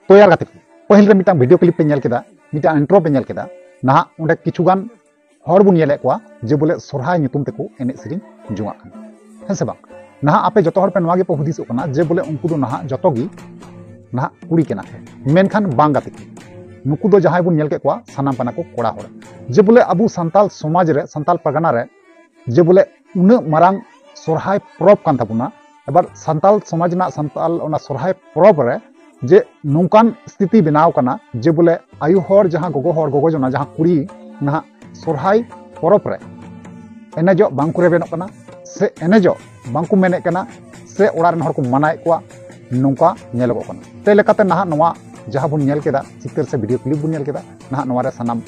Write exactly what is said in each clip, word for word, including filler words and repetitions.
ᱛᱚ ᱭᱟᱨ ᱜᱟᱛᱮ ᱠᱚ, ᱯᱟᱹᱦᱤᱞ ᱨᱮ ᱢᱤᱫᱴᱟᱝ ᱵᱷᱤᱰᱤᱭᱳ ᱠᱞᱤᱯ ᱯᱮ ᱧᱮᱞ ᱠᱮᱫᱟ, ᱢᱤᱫᱴᱟᱝ ᱤᱱᱴᱨᱳ ᱯᱮ ᱧᱮᱞ ᱠᱮᱫᱟ᱾ ᱱᱟᱦᱟᱜ ᱚᱸᱰᱮ ᱠᱤᱪᱷᱩ ᱜᱟᱱ ᱦᱚᱲ ᱵᱚᱱ ᱧᱮᱞᱮᱫ ᱠᱚᱣᱟ ᱡᱮ ᱵᱚᱞᱮ ᱥᱚᱨᱦᱟᱭ ᱧᱩᱛᱩᱢ ᱛᱮᱠᱚ ᱮᱱᱮᱡ ᱥᱮᱨᱮᱧ ᱡᱚᱝᱟᱜ ᱠᱟᱱᱟ, ᱦᱮᱸ ᱥᱮ ᱵᱟᱝ? ᱱᱟᱦᱟᱜ ᱟᱯᱮ ᱡᱚᱛᱚ ᱦᱚᱲ ᱯᱮ ᱱᱚᱣᱟ ᱜᱮᱯᱮ ᱦᱩᱫᱤᱥᱚᱜ ᱠᱟᱱᱟ ᱡᱮ ᱵᱚᱞᱮ ᱩᱱᱠᱩ ᱫᱚ ᱱᱟᱦᱟᱜ ᱡᱚᱛᱚ ᱜᱮ ᱱᱟᱦᱟᱜ ᱠᱩᱲᱤ ᱠᱟᱱᱟ ᱠᱚ, ᱢᱮᱱᱠᱷᱟᱱ ᱵᱟᱝ ᱜᱟᱛᱮ ᱠᱚ, ᱱᱩᱠᱩ ᱫᱚ ᱡᱟᱦᱟᱸᱭ ᱵᱚᱱ ᱧᱮᱞ ᱠᱮᱫ ᱠᱚᱣᱟ ᱥᱟᱱᱟᱢ ᱠᱟᱱᱟ ᱠᱚ ᱠᱚᱲᱟ ᱦᱚᱲ᱾ ᱡᱮ ᱵᱚᱞᱮ ᱟᱵᱚ ᱥᱟᱱᱛᱟᱞ ᱥᱚᱢᱟᱡᱽ ᱨᱮ, ᱥᱟᱱᱛᱟᱞ ᱯᱟᱨᱜᱟᱱᱟ ᱨᱮ ᱡᱮ ᱵᱚᱞᱮ ᱩᱱᱟᱹᱜ ᱢᱟᱨᱟᱝ ᱥᱚᱨᱦᱟᱭ ᱯᱚᱨᱚᱵᱽ ᱠᱟᱱ ᱛᱟᱵᱚᱱᱟ, ᱮᱵᱟᱨ ᱥᱟᱱᱛᱟᱞ ᱥᱚᱢᱟᱡᱽ ᱨᱮᱱᱟᱜ ᱥᱟᱱᱛᱟᱞ ᱚᱱᱟ ᱥᱚᱨᱦᱟᱭ ᱯᱚᱨᱚᱵᱽ ᱨᱮ ᱡᱮ ᱱᱚᱝᱠᱟᱱ ᱥᱛᱷᱤᱛᱤ ᱵᱮᱱᱟᱣ ᱠᱟᱱᱟ ᱡᱮ ᱵᱚᱞᱮ ᱟᱭᱳ ᱦᱚᱲ ᱡᱟᱦᱟᱸ ᱜᱚᱜᱚ ᱦᱚᱲ, ᱜᱚᱜᱚ ᱡᱚᱱᱟ ᱡᱟᱦᱟᱸ ᱠᱩᱲᱤ ᱱᱟᱦᱟᱜ ᱥᱚᱨᱦᱟᱭ ᱯᱚᱨᱚᱵᱽ ᱨᱮ ᱮᱱᱮᱡᱚᱜ ᱵᱟᱝ ᱠᱚ ᱨᱮᱵᱮᱱᱚᱜ ᱠᱟᱱᱟ ᱥᱮ ᱮᱱᱮᱡᱚᱜ ᱵᱟᱝ ᱠᱚ ᱢᱮᱱᱮᱫ ᱠᱟᱱᱟ ᱥᱮ ᱚᱲᱟᱜ ᱨᱮᱱ ᱦᱚᱲ ᱠᱚ ᱢᱟᱱᱟᱭᱮᱫ ᱠᱚᱣᱟ, ᱱᱚᱝᱠᱟ ᱧᱮᱞᱚᱜᱚᱜ ᱠᱟᱱᱟ᱾ ᱛᱮ ᱞᱮᱠᱟᱛᱮ ᱱᱟᱦᱟᱜ ᱱᱚᱣᱟ ᱡᱟᱦᱟᱸ ᱵᱚᱱ ᱧᱮᱞ ᱠᱮᱫᱟ ᱪᱤᱛᱟᱹᱨ ᱥᱮ ᱵᱷᱤᱰᱤᱭᱳ ᱠᱞᱤᱯ ᱵᱚᱱ ᱧᱮᱞ ᱠᱮᱫᱟ, ᱱᱟᱦᱟᱜ ᱱᱚᱣᱟ ᱨᱮ ᱥᱟᱱᱟᱢ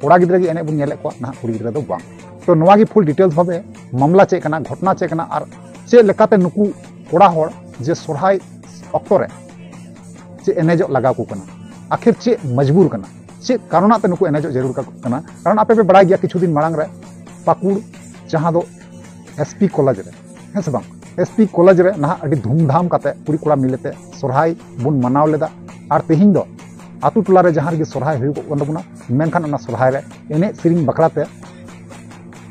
ᱠᱚᱲᱟ ᱜᱤᱫᱽᱨᱟᱹ ᱜᱮ ᱮᱱᱮᱡ ᱵᱚᱱ ᱧᱮᱞᱮᱫ ᱠᱚᱣᱟ, ᱱᱟᱦᱟᱜ ᱠᱩᱲᱤ ᱜᱤᱫᱽᱨᱟᱹ ᱫᱚ ᱵᱟᱝ᱾ ᱛᱚ ᱱᱚᱣᱟ ᱜᱮ ᱯᱷᱩᱞ ᱰᱤᱴᱮᱞᱥ ᱵᱷᱟᱵᱮ ᱢᱟᱢᱞᱟ ᱪᱮᱫ ᱠᱟᱱᱟ, ᱜᱷᱚᱴᱚᱱᱟ ᱪᱮᱫ ᱠᱟᱱᱟ, ᱟᱨ ᱪᱮᱫ ᱞᱮᱠᱟᱛᱮ ᱱᱩᱠᱩ ᱠᱚᱲᱟ ᱦᱚᱲ ᱡᱮ ᱥᱚᱨᱦᱟᱭ ᱚᱠᱛᱚ ᱨᱮ ᱪᱮᱫ ᱮᱱᱮᱡᱚᱜ ᱞᱟᱜᱟᱣ ᱠᱚ ᱠᱟᱱᱟ, ᱟᱠᱷᱤᱨ ᱪᱮᱫ ᱢᱚᱡᱽᱵᱩᱨ ᱠᱟᱱᱟ, ᱪᱮᱫ ᱠᱟᱨᱚᱱᱟᱜ ᱛᱮ ᱱᱩᱠᱩ ᱮᱱᱮᱡᱚᱜ ᱡᱟᱹᱨᱩᱲ ᱠᱟᱠᱚ ᱠᱟᱱᱟ᱾ ᱠᱟᱨᱚᱱ ᱟᱯᱮ ᱯᱮ ᱵᱟᱲᱟᱭ ᱜᱮᱭᱟ ᱠᱤᱪᱷᱩ ᱫᱤᱱ ᱢᱟᱲᱟᱝ ᱨᱮ ᱯᱟᱹᱠᱩᱲ ᱡᱟᱦᱟᱸ ᱫᱚ ᱮᱥ ᱯᱤ ᱠᱚᱞᱮᱡᱽ ᱨᱮ, ᱦᱮᱸ ᱥᱮ ᱵᱟᱝ, ᱮᱥ ᱯᱤ ᱠᱚᱞᱮᱡᱽ ᱨᱮ ᱱᱟᱦᱟᱜ ᱟᱹᱰᱤ ᱫᱷᱩᱢᱫᱷᱟᱢ ᱠᱟᱛᱮ ᱠᱩᱲᱤ ᱠᱚᱲᱟ ᱢᱤᱞᱮᱛᱮ ᱥᱚᱨᱦᱟᱭ ᱵᱚᱱ ᱢᱟᱱᱟᱣ ᱞᱮᱫᱟ᱾ ᱟᱨ ᱛᱮᱦᱮᱧ ᱫᱚ ᱟᱛᱳ ᱴᱚᱞᱟ ᱨᱮ ᱡᱟᱦᱟᱸ ᱨᱮᱜᱮ ᱥᱚᱨᱦᱟᱭ ᱦᱩᱭᱩᱜᱚᱜ ᱠᱟᱱ ᱛᱟᱵᱚᱱᱟ, ᱢᱮᱱᱠᱷᱟᱱ ᱚᱱᱟ ᱥᱚᱨᱦᱟᱭ ᱨᱮ ᱮᱱᱮᱡ ᱥᱮᱨᱮᱧ ᱵᱟᱠᱷᱨᱟ ᱛᱮ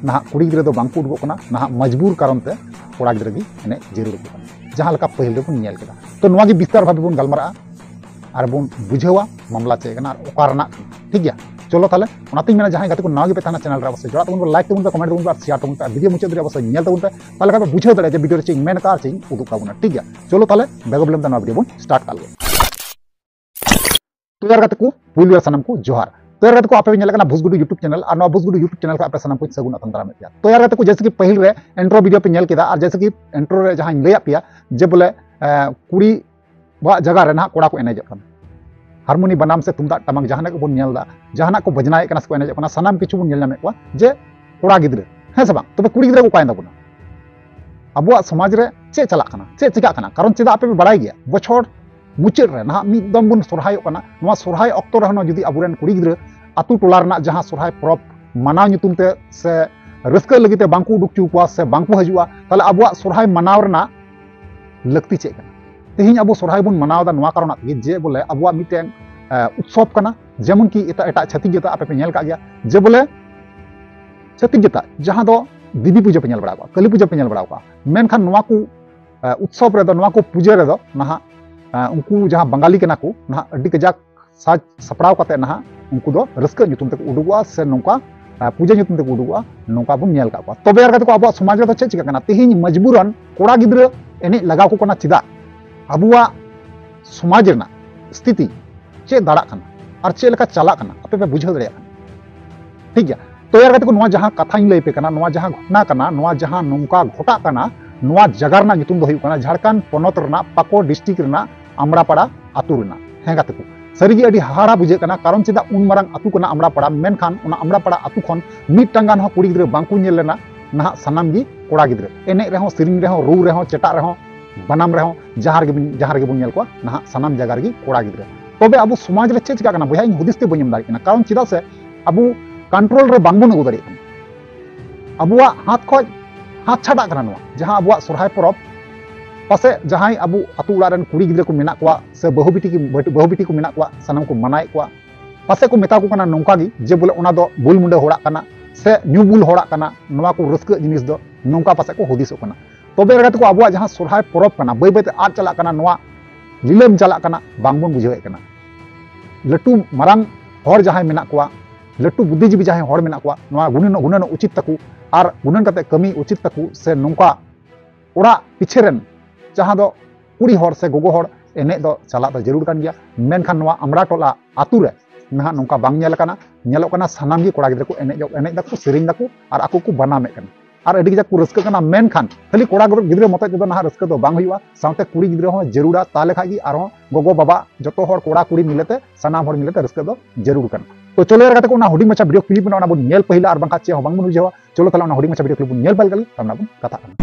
ᱱᱟᱦᱟᱜ ᱠᱩᱲᱤ ᱜᱤᱫᱽᱨᱟᱹ ᱫᱚ ᱵᱟᱝ ᱠᱚ ᱩᱰᱩᱠᱚᱜ ᱠᱟᱱᱟ, ᱱᱟᱦᱟᱜ ᱢᱚᱡᱽᱵᱩᱨ ᱠᱟᱨᱚᱱ ᱛᱮ ᱠᱚᱲᱟ ᱜᱤᱫᱽᱨᱟᱹ ᱜᱮ ᱮᱱᱮᱡ ᱡᱟᱹᱨᱩᱲ ᱟᱠᱚ ᱠᱟᱱᱟ, ᱡᱟᱦᱟᱸ ᱞᱮᱠᱟ ᱯᱟᱹᱦᱤᱞ ᱨᱮᱵᱚᱱ ᱧᱮᱞ ᱠᱮᱫᱟ᱾ ᱛᱚ ᱱᱚᱣᱟ ᱜᱮ ᱵᱤᱥᱛᱟᱨ ᱵᱷᱟᱵᱮ ᱵᱚᱱ ᱜᱟᱞᱢᱟᱨᱟᱜᱼᱟ ᱟᱨ ᱵᱚᱱ ᱵᱩᱡᱷᱟᱹᱣᱟ ᱢᱟᱢᱞᱟ ᱪᱮᱫ ᱠᱟᱱᱟ ᱟᱨ ᱚᱠᱟ ᱨᱮᱱᱟᱜ ᱠᱟᱱᱟ, ᱴᱷᱤᱠ ᱜᱮᱭᱟ? ᱪᱚᱞᱚ ᱛᱟᱦᱞᱮ, ᱚᱱᱟᱛᱮᱧ ᱢᱮᱱᱟ ᱡᱟᱦᱟᱸᱭ ᱜᱟᱛᱮ ᱠᱚ ᱱᱟᱣᱟ ᱜᱮᱯᱮ ᱛᱟᱦᱮᱱᱟ ᱪᱮᱱᱮᱞ ᱨᱮ, ᱚᱵᱚᱥᱥᱳᱭ ᱡᱚᱲᱟᱜ ᱛᱟᱵᱚᱱ ᱯᱮ, ᱞᱟᱭᱤᱠ ᱛᱟᱵᱚᱱ ᱯᱮ, ᱠᱚᱢᱮᱱᱴ ᱛᱟᱵᱚᱱ ᱯᱮ ᱟᱨ ᱥᱮᱭᱟᱨ ᱛᱟᱵᱚᱱ ᱯᱮ ᱟᱨ ᱵᱷᱤᱰᱤᱭᱳ ᱢᱩᱪᱟᱹᱫ ᱫᱷᱟᱹᱨᱤᱡ ᱚᱵᱚᱥᱥᱳᱭ ᱧᱮᱞ ᱛᱟᱵᱚᱱ ᱯᱮ, ᱛᱟᱦᱞᱮ ᱠᱷᱟᱱ ᱯᱮ ᱵᱩᱡᱷᱟᱹᱣ ᱫᱟᱲᱮᱭᱟᱜᱼᱟ ᱡᱮ ᱵᱷᱤᱰᱤᱭᱳ ᱨᱮ ᱪᱮᱫ ᱤᱧ ᱢᱮᱱ ᱠᱟᱜᱼᱟ ᱟᱨ ᱪᱮᱫ ᱤᱧ ᱩᱫᱩᱜ ᱛᱟᱵᱚᱱᱟ, ᱴᱷᱤᱠ ᱜᱮᱭᱟ? ᱪᱚᱞᱚ ᱛᱟᱦᱞᱮ ᱵᱮᱜᱚ ᱵᱤᱞᱚᱢ ᱛᱮ ᱱᱚᱣᱟ ᱵᱷᱤᱰᱤᱭᱳ ᱵᱚᱱ ᱥᱴᱟᱨᱴ ᱠᱟᱜ ᱞᱮᱜᱮ᱾ ᱛᱚ ᱭᱟᱨ ᱜᱟᱛᱮ ᱠᱚ, ᱯᱩᱭᱞᱩ ᱨᱮ ᱥᱟᱱᱟᱢ ᱠᱚ ᱡᱚᱦᱟᱨ᱾ ᱛᱚ ᱭᱟᱨ ᱜᱟᱛᱮ ᱠᱚ, ᱟᱯᱮ ᱯᱮ ᱧᱮᱞᱮᱫ ᱠᱟᱱᱟ ᱵᱷᱩᱥᱜᱩᱰᱩ YouTube ᱪᱮᱱᱮᱞ, ᱟᱨ ᱱᱚᱣᱟ ᱵᱷᱩᱥᱜᱩᱰᱩ YouTube ᱪᱮᱱᱮᱞ ᱠᱷᱚᱱ ᱟᱯᱮ ᱥᱟᱱᱟᱢ ᱠᱚ ᱥᱟᱹᱜᱩᱱ ᱟᱛᱟᱝ ᱫᱟᱨᱟᱢᱮᱫ ᱯᱮᱭᱟ᱾ ᱛᱚ ᱭᱟᱨ ᱜᱟᱛᱮ ᱠᱚ, ᱡᱮᱭᱥᱮ ᱠᱤ ᱯᱟᱹᱦᱤᱞ ᱨᱮ ᱤᱱᱴᱨᱳ ᱵᱷᱤᱰᱤᱭᱳ ᱯᱮ ᱧᱮᱞ ᱠᱮᱫᱟ, ᱟᱨ ᱡᱮᱭᱥᱮ ᱠᱤ ᱤᱱᱴᱨᱳ ᱨᱮ ᱡᱟᱦᱟᱸᱧ ᱞᱟᱹᱭᱟᱫ ᱯᱮᱭᱟ ᱡᱮ ᱵᱚᱞᱮ, ᱮ, ᱠᱩᱲᱤ ᱣᱟᱜ ᱡᱟᱭᱜᱟ ᱨᱮ ᱱᱟᱦᱟᱜ ᱠᱚᱲᱟ ᱠᱚ ᱮᱱᱮᱡᱚᱜ ᱠᱟᱱᱟ, ᱦᱟᱨᱢᱳᱱᱤ ᱵᱟᱱᱟᱢ ᱥᱮ ᱛᱩᱢᱫᱟᱜ ᱴᱟᱢᱟᱠ ᱡᱟᱦᱟᱱᱟᱜ ᱠᱚᱵᱚᱱ ᱧᱮᱞ ᱮᱫᱟ, ᱡᱟᱦᱟᱱᱟᱜ ᱠᱚ ᱵᱟᱡᱽᱱᱟᱭᱮᱫ ᱠᱟᱱᱟ ᱥᱮᱠᱚ ᱮᱱᱮᱡᱚᱜ ᱠᱟᱱᱟ, ᱥᱟᱱᱟᱢ ᱠᱤᱪᱷᱩ ᱵᱚᱱ ᱧᱮᱞ ᱧᱟᱢᱮᱫ ᱠᱚᱣᱟ ᱡᱮ ᱠᱚᱲᱟ ᱜᱤᱫᱽᱨᱟᱹ, ᱦᱮᱸ ᱥᱮ ᱵᱟᱝ? ᱛᱚᱵᱮ ᱠᱩᱲᱤ ᱜᱤᱫᱽᱨᱟᱹ ᱠᱚ ᱚᱠᱟᱭᱮᱱ ᱛᱟᱵᱚᱱᱟ? ᱟᱵᱚᱣᱟᱜ ᱥᱚᱢᱟᱡᱽ ᱨᱮ ᱪᱮᱫ ᱪᱟᱞᱟᱜ ᱠᱟᱱᱟ, ᱪᱮᱫ ᱪᱤᱠᱟᱜ ᱠᱟᱱᱟ? ᱠᱟᱨᱚᱱ ᱪᱮᱫᱟᱜ ᱟᱯᱮ ᱯᱮ ᱵᱟᱲᱟᱭ ᱜᱮᱭᱟ, ᱵᱚᱪᱷᱚᱨ ᱢᱩᱪᱟᱹᱫ ᱨᱮ ᱱᱟᱦᱟᱜ ᱢᱤᱫ ᱫᱚᱢ ᱵᱚᱱ ᱥᱚᱨᱦᱟᱭᱚᱜ ᱠᱟᱱᱟ᱾ ᱱᱚᱣᱟ ᱥᱚᱨᱦᱟᱭ ᱚᱠᱛᱚ ᱨᱮᱦᱚᱸ ᱡᱩᱫᱤ ᱟᱵᱚᱨᱮᱱ ᱠᱩᱲᱤ ᱜᱤᱫᱽᱨᱟᱹ ᱟᱛᱳ ᱴᱚᱞᱟ ᱨᱮᱱᱟᱜ ᱡᱟᱦᱟᱸ ᱥᱚᱨᱦᱟᱭ ᱯᱚᱨᱚᱵᱽ ᱢᱟᱱᱟᱣ ᱧᱩᱛᱩᱢ ᱛᱮ ᱥᱮ ᱨᱟᱹᱥᱠᱟᱹ ᱞᱟᱹᱜᱤᱫ ᱛᱮ ᱵᱟᱝᱠᱚ ᱩᱰᱩᱠ ᱦᱚᱪᱚ ᱠᱚᱣᱟ ᱥᱮ ᱵᱟᱝᱠᱚ ᱦᱤᱡᱩᱜᱼᱟ, ᱛᱟᱦᱞᱮ ᱟᱵᱚᱣᱟᱜ ᱥᱚᱨᱦᱟᱭ ᱢᱟᱱᱟᱣ ᱨᱮᱱᱟᱜ ᱞᱟᱹᱠᱛᱤ ᱪᱮᱫ ᱠᱟᱱᱟ? ᱛᱮᱦᱮᱧ ᱟᱵᱚ ᱥᱚᱨᱦᱟᱭ ᱵᱚᱱ ᱢᱟᱱᱟᱣ ᱮᱫᱟ ᱱᱚᱣᱟ ᱠᱟᱨᱚᱱ ᱛᱮᱜᱮ, ᱡᱮ ᱵᱚᱞᱮ ᱟᱵᱚᱣᱟᱜ ᱢᱤᱫᱴᱮᱱ, ᱮ, ᱩᱛᱥᱚᱵ ᱠᱟᱱᱟ᱾ ᱡᱮᱢᱚᱱ ᱠᱤ ᱮᱴᱟᱜ ᱮᱴᱟᱜ ᱪᱷᱟᱹᱛᱤᱠ ᱡᱟᱹᱛᱟᱜ ᱟᱯᱮ ᱯᱮ ᱧᱮᱞ ᱠᱟᱜ ᱜᱮᱭᱟ, ᱡᱮ ᱵᱚᱞᱮ ᱪᱷᱟᱹᱛᱤᱠ ᱡᱟᱹᱛᱟᱜ ᱡᱟᱦᱟᱸ ᱫᱚ ᱫᱮᱵᱤ ᱯᱩᱡᱟᱹ ᱯᱮ ᱧᱮᱞ ᱵᱟᱲᱟ ᱠᱟᱜᱼᱟ, ᱠᱟᱹᱞᱤ ᱯᱩᱡᱟᱹ ᱯᱮ ᱧᱮᱞ ᱵᱟᱲᱟ ᱠᱟᱜᱼᱟ, ᱢᱮᱱᱠᱷᱟᱱ ᱱᱚᱣᱟ ᱠᱚ, ᱮ, ᱩᱛᱥᱚᱵ ᱨᱮᱫᱚ, ᱱᱚᱣᱟ ᱠᱚ ᱯᱩᱡᱟᱹ ᱨᱮᱫᱚ ᱱᱟᱦᱟᱜ, ᱮ, ᱩᱱᱠᱩ ᱡᱟᱦᱟᱸ ᱵᱟᱝᱜᱟᱞᱤ ᱠᱟᱱᱟ ᱠᱚ, ᱱᱟᱦᱟᱜ ᱟᱹᱰᱤ ᱠᱟᱡᱟᱠ ᱥᱟᱡᱽ ᱥᱟᱯᱲᱟᱣ ᱠᱟᱛᱮ ᱱᱟᱦᱟᱜ ᱩᱱᱠᱩ ᱫᱚ ᱨᱟᱹᱥᱠᱟᱹ ᱧᱩᱛᱩᱢ ᱛᱮᱠᱚ ᱩᱰᱩᱠᱚᱜᱼᱟ ᱥᱮ ᱱᱚᱝᱠᱟ, ᱮ, ᱯᱩᱡᱟᱹ ᱧᱩᱛᱩᱢ ᱛᱮᱠᱚ ᱩᱰᱩᱠᱚᱜᱼᱟ, ᱱᱚᱝᱠᱟ ᱵᱚᱱ ᱧᱮᱞ ᱠᱟᱜ ᱠᱚᱣᱟ᱾ ᱛᱚᱵᱮ ᱟᱨ ᱠᱟᱛᱮ ᱠᱚ ᱟᱵᱚᱣᱟᱜ ᱥᱚᱢᱟᱡᱽ ᱨᱮᱫᱚ ᱪᱮᱫ ᱪᱤᱠᱟᱹᱜ ᱠᱟᱱᱟ? ᱛᱮᱦᱮᱧ ᱢᱚᱡᱽᱵᱩᱨᱟᱱ ᱠᱚᱲᱟ ᱜᱤᱫᱽᱨᱟᱹ ᱮᱱᱮᱡ ᱞᱟᱜᱟᱣ ᱠᱚ ᱠᱟᱱᱟ᱾ ᱪᱮᱫᱟᱜ? ᱟᱵᱚᱣᱟᱜ ᱥᱚᱢᱟᱡᱽ ᱨᱮᱱᱟᱜ ᱥᱛᱷᱤᱛᱤ ᱪᱮᱫ ᱫᱟᱲᱟᱜ ᱠᱟᱱᱟ ᱟᱨ ᱪᱮᱫ ᱞᱮᱠᱟ ᱪᱟᱞᱟᱜ ᱠᱟᱱᱟ, ᱟᱯᱮ ᱯᱮ ᱵᱩᱡᱷᱟᱹᱣ ᱫᱟᱲᱮᱭᱟᱜ ᱠᱟᱱᱟ᱾ ᱴᱷᱤᱠ ᱜᱮᱭᱟ, ᱛᱚ ᱭᱟᱨ ᱜᱟᱛᱮ ᱠᱚ, ᱱᱚᱣᱟ ᱡᱟᱦᱟᱸ ᱠᱟᱛᱷᱟᱧ ᱞᱟᱹᱭ ᱯᱮ ᱠᱟᱱᱟ, ᱱᱚᱣᱟ ᱡᱟᱦᱟᱸ ᱜᱷᱚᱴᱱᱟ ᱠᱟᱱᱟ, ᱱᱚᱣᱟ ᱡᱟᱦᱟᱸ ᱱᱚᱝᱠᱟ ᱜᱷᱚᱴᱟᱜ ᱠᱟᱱᱟ, ᱱᱚᱣᱟ ᱡᱟᱭᱜᱟ ᱨᱮᱱᱟᱜ ᱧᱩᱛᱩᱢ ᱫᱚ ᱦᱩᱭᱩᱜ ᱠᱟᱱᱟ ᱡᱷᱟᱲᱠᱷᱚᱸᱰ ᱯᱚᱱᱚᱛ ᱨᱮᱱᱟᱜ ᱯᱟᱠᱩᱲ ᱰᱤᱥᱴᱨᱤᱠᱴ ᱨᱮᱱᱟᱜ ᱟᱢᱲᱟᱯᱟᱲᱟ ᱟᱹᱛᱩ ᱨᱮᱱᱟᱜ᱾ ᱦᱮᱸ ᱜᱟᱛᱮ ᱠᱚ, ᱥᱟᱹᱨᱤᱜᱮ ᱟᱹᱰᱤ ᱦᱟᱦᱟᱲᱟ ᱵᱩᱡᱷᱟᱹᱜ ᱠᱟᱱᱟ᱾ ᱠᱟᱨᱚᱱ ᱪᱮᱫᱟᱜ, ᱩᱱ ᱢᱟᱨᱟᱝ ᱟᱹᱛᱩ ᱠᱟᱱᱟ ᱟᱢᱲᱟᱯᱟᱲᱟ, ᱢᱮᱱᱠᱷᱟᱱ ᱚᱱᱟ ᱟᱢᱲᱟᱯᱟᱲᱟ ᱟᱹᱛᱩ ᱠᱷᱚᱱ ᱢᱤᱫᱴᱟᱝ ᱜᱟᱱ ᱦᱚᱸ ᱠᱩᱲᱤ ᱜᱤᱫᱽᱨᱟᱹ ᱵᱟᱝᱠᱚ ᱧᱮᱞ ᱞᱮᱱᱟ᱾ ᱱᱟᱦᱟᱜ ᱥᱟᱱᱟᱢ ᱜᱮ ᱠᱚᱲᱟ ᱜᱤᱫᱽᱨᱟᱹ, ᱮᱱᱮᱡ ᱨᱮᱦᱚᱸ, ᱥᱮᱨᱮᱧ ᱨᱮᱦᱚᱸ, ᱨᱩ ᱨᱮᱦᱚᱸ, ᱪᱮᱴᱟᱜ ᱨᱮᱦᱚᱸ, ᱵᱟᱱᱟᱢ ᱨᱮᱦᱚᱸ, ᱡᱟᱦᱟᱸ ᱨᱮᱜᱮ ᱵᱚᱱ, ᱡᱟᱦᱟᱸ ᱨᱮᱜᱮ ᱵᱚᱱ ᱧᱮᱞ ᱠᱚᱣᱟ, ᱱᱟᱦᱟᱜ ᱥᱟᱱᱟᱢ ᱡᱟᱭᱜᱟ ᱨᱮᱜᱮ ᱠᱚᱲᱟ ᱜᱤᱫᱽᱨᱟᱹ᱾ ᱛᱚᱵᱮ ᱟᱵᱚ ᱥᱚᱢᱟᱡᱽ ᱨᱮ ᱪᱮᱫ ᱪᱤᱠᱟᱹᱜ ᱠᱟᱱᱟ ᱵᱚᱭᱦᱟ, ᱤᱧ ᱦᱩᱫᱤᱥ ᱛᱮ ᱵᱟᱹᱧ ᱮᱢ ᱫᱟᱲᱮᱭᱟᱜ ᱠᱟᱱᱟ᱾ ᱠᱟᱨᱚᱱ ᱪᱮᱫᱟᱜ ᱥᱮ ᱟᱵᱚ ᱠᱚᱱᱴᱨᱳᱞ ᱨᱮ ᱵᱟᱝᱵᱚᱱ ᱟᱹᱜᱩ ᱫᱟᱲᱮᱭᱟᱜ ᱠᱟᱱᱟ᱾ ᱟᱵᱚᱣᱟᱜ ᱦᱟᱛ ᱠᱷᱚᱡ ᱦᱟᱛ ᱪᱷᱟᱰᱟᱜ ᱠᱟᱱᱟ ᱱᱚᱣᱟ, ᱡᱟᱦᱟᱸ ᱟᱵᱚᱣᱟᱜ ᱥᱚᱨᱦᱟᱭ ᱯᱚᱨᱚᱵᱽ᱾ ᱯᱟᱥᱮᱡ ᱡᱟᱦᱟᱸᱭ ᱟᱵᱚ ᱟᱹᱛᱩ ᱚᱲᱟᱜ ᱨᱮᱱ ᱠᱩᱲᱤ ᱜᱤᱫᱽᱨᱟᱹ ᱠᱚ ᱢᱮᱱᱟᱜ ᱠᱚᱣᱟ ᱥᱮ ᱵᱟᱹᱦᱩ ᱵᱤᱴᱤ ᱠᱚ, ᱵᱟᱹᱦᱩ ᱵᱤᱴᱤ ᱠᱚ ᱢᱮᱱᱟᱜ ᱠᱚᱣᱟ, ᱥᱟᱱᱟᱢ ᱠᱚ ᱢᱟᱱᱟᱭᱮᱫ ᱠᱚᱣᱟ, ᱯᱟᱥᱮᱡ ᱠᱚ ᱢᱮᱛᱟ ᱠᱚ ᱠᱟᱱᱟ ᱱᱚᱝᱠᱟ ᱜᱮ, ᱡᱮ ᱵᱚᱞᱮ ᱚᱱᱟ ᱫᱚ ᱵᱩᱞ ᱢᱩᱰᱟᱹ ᱦᱚᱲᱟᱜ ᱠᱟᱱᱟ ᱥᱮ ᱧᱩ ᱵᱩᱞ ᱦᱚᱲᱟᱜ ᱠᱟᱱᱟ, ᱱᱚᱣᱟ ᱠᱚ ᱨᱟᱹᱥᱠᱟᱹ ᱡᱤᱱᱤᱥ ᱫᱚ ᱱᱚᱝᱠᱟ ᱯᱟᱥᱮᱡ ᱠᱚ ᱦᱩᱫᱤᱥᱚᱜ ᱠᱟᱱᱟ᱾ ᱛᱚᱵᱮ ᱮᱨ ᱜᱟᱛᱮ ᱠᱚ, ᱟᱵᱚᱣᱟᱜ ᱡᱟᱦᱟᱸ ᱥᱚᱨᱦᱟᱭ ᱯᱚᱨᱚᱵᱽ ᱠᱟᱱᱟ, ᱵᱟᱹᱭ ᱵᱟᱹᱭᱛᱮ ᱟᱫ ᱪᱟᱞᱟᱜ ᱠᱟᱱᱟ, ᱱᱚᱣᱟ ᱞᱤᱞᱟᱹᱢ ᱪᱟᱞᱟᱜ ᱠᱟᱱᱟ, ᱵᱟᱝᱵᱚᱱ ᱵᱩᱡᱷᱟᱹᱣᱮᱫ ᱠᱟᱱᱟ᱾ ᱞᱟᱹᱴᱩ ᱢᱟᱨᱟᱝ ᱦᱚᱲ ᱡᱟᱦᱟᱸᱭ ᱢᱮᱱᱟᱜ ᱠᱚᱣᱟ, ᱞᱟᱹᱴᱩ ᱵᱩᱫᱽᱫᱷᱤᱡᱤᱵᱤ ᱡᱟᱦᱟᱸᱭ ᱦᱚᱲ ᱢᱮᱱᱟᱜ ᱠᱚᱣᱟ, ᱱᱚᱣᱟ ᱜᱩᱱᱟᱹᱱ, ᱜᱩᱱᱟᱹᱱ ᱩᱪᱤᱛ ᱛᱟᱠᱚ ᱟᱨ ᱜᱩᱱᱟᱹᱱ ᱠᱟᱛᱮ ᱠᱟᱹᱢᱤ ᱩᱪᱤᱛ ᱛᱟᱠᱚ, ᱥᱮ ᱱᱚᱝᱠᱟ ᱚᱲᱟᱜ ᱯᱤᱪᱷᱮ ᱨᱮᱱ ᱡᱟᱦᱟᱸ ᱫᱚ ᱠᱩᱲᱤ ᱦᱚᱲ ᱥᱮ ᱜᱚᱜᱚ ᱦᱚᱲ ᱮᱱᱮᱡ ᱫᱚ ᱪᱟᱞᱟᱜ ᱫᱚ ᱡᱟᱹᱨᱩᱲ ᱠᱟᱱ ᱜᱮᱭᱟ᱾ ᱢᱮᱱᱠᱷᱟᱱ ᱱᱚᱣᱟ ᱟᱢᱲᱟ ᱴᱚᱞᱟ ᱟᱛᱩ ᱨᱮ ᱱᱟᱦᱟᱜ ᱱᱚᱝᱠᱟ ᱵᱟᱝ ᱧᱮᱞ ᱟᱠᱟᱱᱟ᱾ ᱧᱮᱞᱚᱜ ᱠᱟᱱᱟ ᱥᱟᱱᱟᱢ ᱜᱮ ᱠᱚᱲᱟ ᱜᱤᱫᱽᱨᱟᱹ ᱠᱚ ᱮᱱᱮᱡ, ᱮᱱᱮᱡ ᱫᱟᱠᱚ, ᱥᱮᱨᱮᱧ ᱫᱟᱠᱚ ᱟᱨ ᱟᱠᱚ ᱠᱚ ᱵᱟᱱᱟᱢᱮᱫ ᱠᱟᱱᱟ ᱟᱨ ᱟᱹᱰᱤ ᱠᱟᱡᱟᱠ ᱠᱚ ᱨᱟᱹᱥᱠᱟᱹᱜ ᱠᱟᱱᱟ᱾ ᱢᱮᱱᱠᱷᱟᱱ ᱠᱷᱟᱹᱞᱤ ᱠᱚᱲᱟ ᱜᱤᱫᱽᱨᱟᱹ ᱢᱚᱛᱚᱡ ᱛᱮᱫᱚ ᱱᱟᱦᱟᱜ ᱨᱟᱹᱥᱠᱟᱹ ᱫᱚ ᱵᱟᱝ ᱦᱩᱭᱩᱜᱼᱟ, ᱥᱟᱶᱛᱮ ᱠᱩᱲᱤ ᱜᱤᱫᱽᱨᱟᱹ ᱦᱚᱸ ᱡᱟᱹᱨᱩᱲᱟ᱾ ᱛᱟᱦᱚᱞᱮ ᱠᱷᱟᱡ ᱜᱮ ᱟᱨᱦᱚᱸ ᱜᱚᱜᱚ ᱵᱟᱵᱟ ᱡᱚᱛᱚ ᱦᱚᱲ ᱠᱚᱲᱟ ᱠᱩᱲᱤ ᱢᱤᱞᱮᱛᱮ, ᱥᱟᱱᱟᱢ ᱦᱚᱲ ᱢᱤᱞᱮᱛᱮ ᱨᱟᱹᱥᱠᱟᱹ ᱫᱚ ᱡᱟᱹᱨᱩᱲ ᱠᱟᱱᱟ᱾ ᱛᱚ ᱪᱚᱞᱚ ᱮᱨ ᱜᱟᱛᱮ ᱠᱚ, ᱚᱱᱟ ᱦᱩᱰᱤᱧ ᱢᱟᱪᱷᱟ ᱵᱷᱤᱰᱤᱭᱳ ᱠᱞᱤᱯ ᱢᱮᱱᱟᱜᱼᱟ, ᱚᱱᱟ ᱵᱚᱱ ᱧᱮᱞ ᱯᱟᱹᱦᱤᱞᱟ ᱟᱨ ᱵᱟᱝᱠᱷᱟᱱ ᱪᱮᱫ ᱦᱚᱸ ᱵᱟᱝᱵᱚᱱ ᱵᱩᱡᱷᱟᱹᱣᱟ᱾ ᱪᱚᱞᱚ ᱛᱟᱦᱚᱞᱮ ᱚᱱᱟ ᱦᱩᱰᱤᱧ ᱢᱟᱪᱷᱟ ᱵᱷᱤᱰᱤᱭᱳ ᱠᱞᱤᱯ ᱵᱚᱱ ᱧᱮᱞ ᱯᱟᱹᱦᱤᱞ ᱞᱮᱜᱮ, ᱛᱟᱨᱯᱚᱨᱮ ᱵᱚᱱ ᱠᱟᱛᱷᱟᱜ ᱠᱟᱱᱟ᱾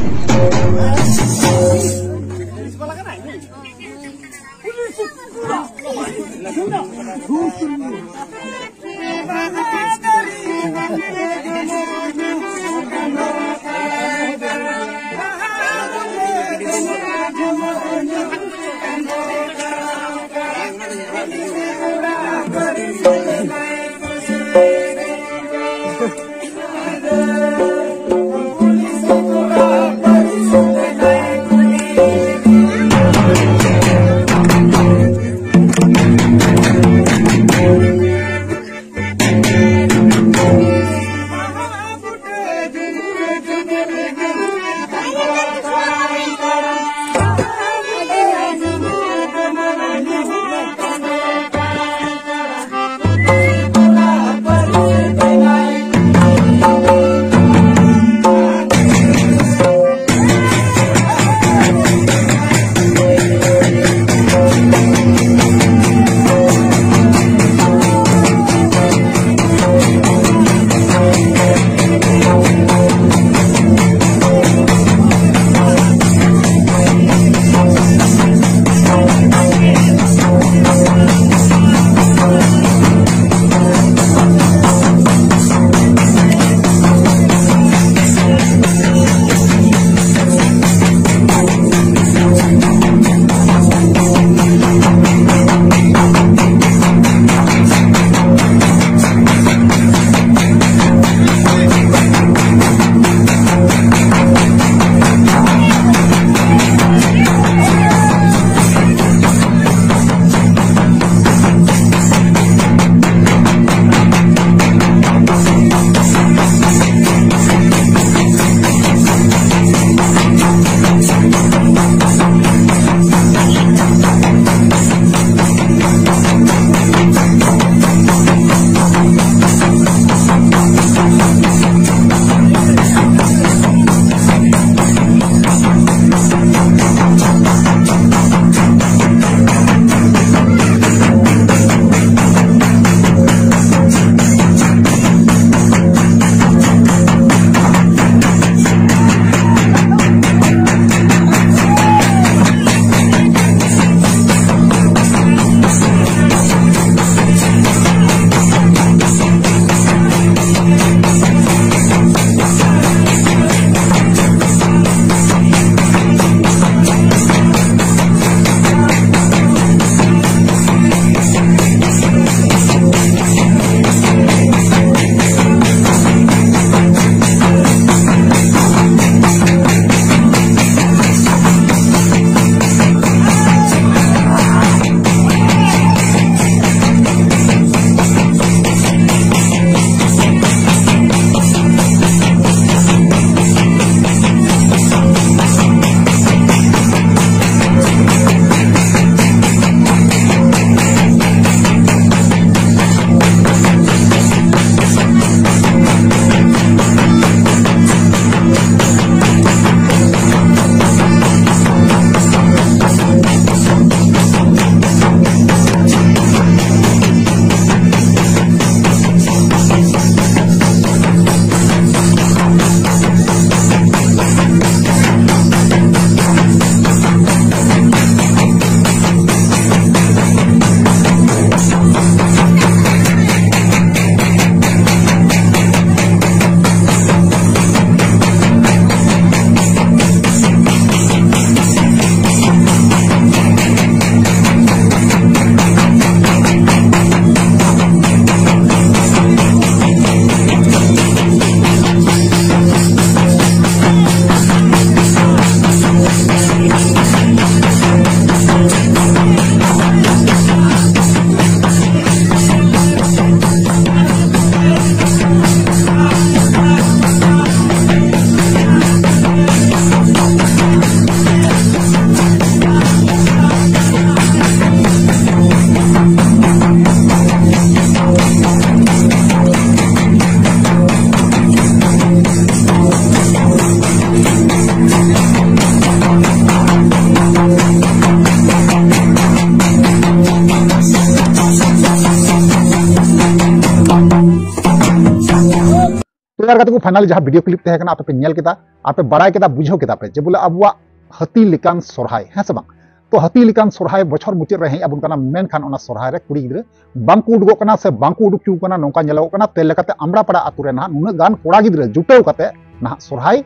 ᱟᱨ ᱜᱟᱛᱮ ᱠᱚ, finally ᱡᱟᱦᱟᱸ video clip ᱛᱟᱦᱮᱸ ᱠᱟᱱᱟ, ᱟᱯᱮ ᱯᱮ ᱧᱮᱞ ᱠᱮᱫᱟ, ᱟᱯᱮ ᱵᱟᱲᱟᱭ ᱠᱮᱫᱟ, ᱵᱩᱡᱷᱟᱹᱣ ᱠᱮᱫᱟ ᱯᱮ ᱡᱮ ᱵᱚᱞᱮ ᱟᱵᱚᱣᱟᱜ ᱦᱟᱹᱛᱤ ᱞᱮᱠᱟᱱ ᱥᱚᱨᱦᱟᱭ, ᱦᱮᱸ ᱥᱮ ᱵᱟᱝ? ᱛᱚ ᱦᱟᱹᱛᱤ ᱞᱮᱠᱟᱱ ᱥᱚᱨᱦᱟᱭ ᱵᱚᱪᱷᱚᱨ ᱢᱩᱪᱟᱹᱫ ᱨᱮ ᱦᱮᱡ ᱟᱵᱚᱱ ᱠᱟᱱᱟ, ᱢᱮᱱᱠᱷᱟᱱ ᱚᱱᱟ ᱥᱚᱨᱦᱟᱭ ᱨᱮ ᱠᱩᱲᱤ ᱜᱤᱫᱽᱨᱟᱹ ᱵᱟᱝᱠᱚ ᱩᱰᱩᱠᱚᱜ ᱠᱟᱱᱟ ᱥᱮ ᱵᱟᱝᱠᱚ ᱩᱰᱩᱠ ᱦᱚᱪᱚ ᱠᱟᱱᱟ, ᱱᱚᱝᱠᱟ ᱧᱮᱞᱚᱜᱚᱜ ᱠᱟᱱᱟ᱾ ᱛᱮ ᱞᱮᱠᱟᱛᱮ ᱟᱢᱲᱟᱯᱟᱲᱟ ᱟᱛᱳ ᱨᱮ ᱱᱟᱦᱟᱜ ᱱᱩᱱᱟᱹᱜ ᱜᱟᱱ ᱠᱚᱲᱟ ᱜᱤᱫᱽᱨᱟᱹ ᱡᱩᱴᱟᱹᱣ ᱠᱟᱛᱮ ᱱᱟᱦᱟᱜ ᱥᱚᱨᱦᱟᱭ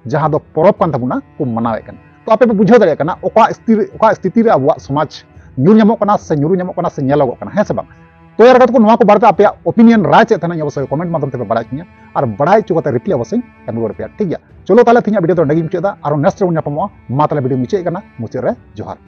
ᱡᱟᱦᱟᱸ ᱫᱚ ᱯᱚᱨᱚᱵᱽ ᱠᱟᱱ ᱛᱟᱵᱚᱱᱟ ᱠᱚ ᱢᱟᱱᱟᱣᱮᱫ ᱠᱟᱱᱟ᱾ ᱛᱚ ᱟᱯᱮ ᱯᱮ ᱵᱩᱡᱷᱟᱹᱣ ᱫᱟᱲᱮᱭᱟᱜ ᱠᱟᱱᱟ ᱚᱠᱟ ᱥᱛᱷᱤ-, ᱚᱠᱟ ᱥᱛᱷᱤᱛᱤ ᱨᱮ ᱟᱵᱚᱣᱟᱜ ᱥᱚᱢᱟᱡᱽ ᱧᱩᱨ ᱧᱟᱢᱚᱜ ᱠᱟᱱᱟ ᱥᱮ ᱧᱩᱨᱩ ᱧᱟᱢᱚᱜ ᱠᱟᱱᱟ ᱥᱮ ᱧᱮᱞᱚᱜᱚᱜ ᱠᱟᱱᱟ, ᱦᱮᱸ ᱥᱮ ᱵᱟᱝ? ᱛᱚ ᱭᱟᱨ ᱜᱟᱛᱮ ᱠᱚ, ᱱᱚᱣᱟ ᱠᱚ ᱵᱟᱨᱮᱛᱮ ᱟᱯᱮᱭᱟᱜ opinion, ᱨᱟᱭ ᱪᱮᱫ ᱛᱟᱦᱮᱱᱟ, ᱤᱧ ᱚᱵᱚᱥᱥᱳᱭ comment ᱢᱟᱫᱽᱫᱷᱚᱢ ᱛᱮᱯᱮ ᱵᱟᱲᱟᱭ ᱦᱚᱪᱚᱧᱟ ᱟᱨ ᱵᱟᱲᱟᱭ ᱦᱚᱪᱚ ᱠᱟᱛᱮ reply ᱚᱵᱚᱥᱥᱳᱭ ᱮᱢ ᱨᱩᱣᱟᱹᱲ ᱯᱮᱭᱟ, ᱴᱷᱤᱠ ᱜᱮᱭᱟ? ᱪᱚᱞᱚ ᱛᱟᱦᱚᱞᱮ ᱛᱮᱦᱮᱧᱟᱜ video ᱫᱚ ᱚᱸᱰᱮ ᱜᱤᱧ ᱢᱩᱪᱟᱹᱫ ᱮᱫᱟ, ᱟᱨᱚ next ᱨᱮᱵᱚᱱ ᱧᱟᱯᱟᱢᱚᱜᱼᱟ᱾ ᱢᱟ ᱛᱟᱦᱚᱞᱮ video ᱢᱩᱪᱟᱹᱫ ᱠᱟᱱᱟ, ᱢᱩᱪᱟᱹᱫ ᱨᱮ ᱡᱚᱦᱟᱨ᱾